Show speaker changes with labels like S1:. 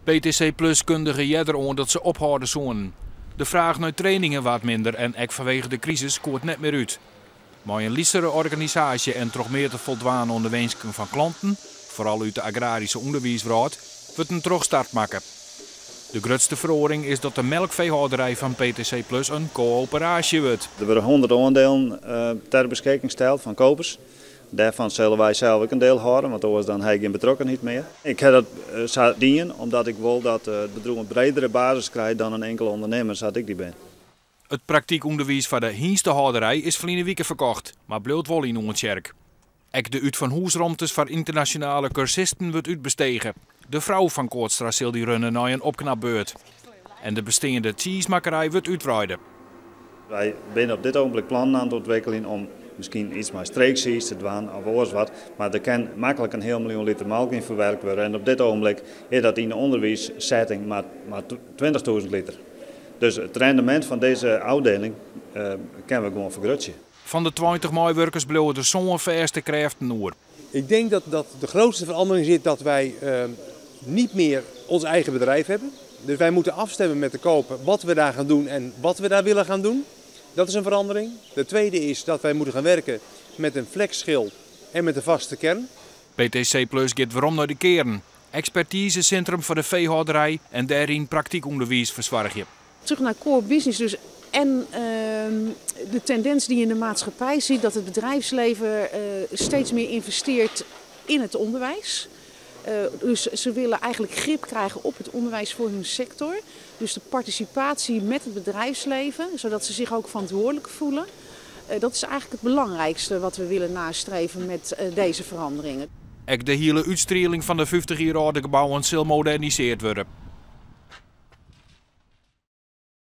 S1: PTC Plus kundige earder oan dat se ophâlde soenen. De fraach nei trainingen waard minder en ek fanwege de krisis koe it net mear út. Mei in lytsere organisaasje en troch mear te foldwaan oan de winsken fan klanten, foaral út de agraryske ûnderwiiswrâld, wurdt in trochstart makke. De grutste feroaring is dat de melkfeehâlderij fan PTC Plus in koöperaasje wurdt.
S2: Der wurde 100 oandielen ter beskikking steld fan kopers. Dêrfan sille wy sels ek in diel hâlde, want oars dan ha ik gjin betrokkenheid mear. Ik ha dat sa dien omdat ik wol dat it bedriuw in bredere basis krijt dan in inkele ûndernimmer sa't ik dy bin.
S1: It praktykûnderwiis foar de hynstehâlderij is ferline wike ferkocht, mar bliuwt wol yn Oentsjerk. Ek de útfanhûsromtes foar ynternasjonale kursisten wurdt útbestege. De frou fan Kootstra sil dy runne nei in opknapbeurt. En de besteande tsiismakkerij wurdt útwreide.
S2: Wy binne op dit ogenblik plannen oan it ûntwikkeljen om miskien iets mei streektsiis te dwaan of oars wat, mar der kin maklik in heal miljoen liter molke yn ferwerkt wurde en op dit ogenblik is dat yn de ûnderwiissetting mar 20.000 liter. Dus it rendemint fan dizze ôfdieling kinne we gewoan fergrutsje.
S1: Fan de 20 meiwurkers bliuwe der sân fêste krêften oer.
S3: Ik denk dat de grootste verandering zit dat wij niet meer ons eigen bedrijf hebben. Dus wij moeten afstemmen met de koper wat we daar gaan doen en wat we daar willen gaan doen. Dat is een verandering. De tweede is dat wij moeten gaan werken met een flexschil en met een vaste kern.
S1: PTC Plus giet werom nei de kearn. Ekspertisesintrum foar de feehâlderij en dêryn praktykûnderwiis fersoargje.
S4: Terug naar core business dus en de tendens die je in de maatschappij ziet dat het bedrijfsleven steeds meer investeert in het onderwijs. Dus ze willen eigenlijk grip krijgen op het onderwijs voor hun sector. Dus de participatie met het bedrijfsleven, zodat ze zich ook verantwoordelijk voelen. Dat is eigenlijk het belangrijkste wat we willen nastreven met deze veranderingen.
S1: Ek de hiele útstrieling fan de 50 jier âlde gebouwen sil modernisearre wurde.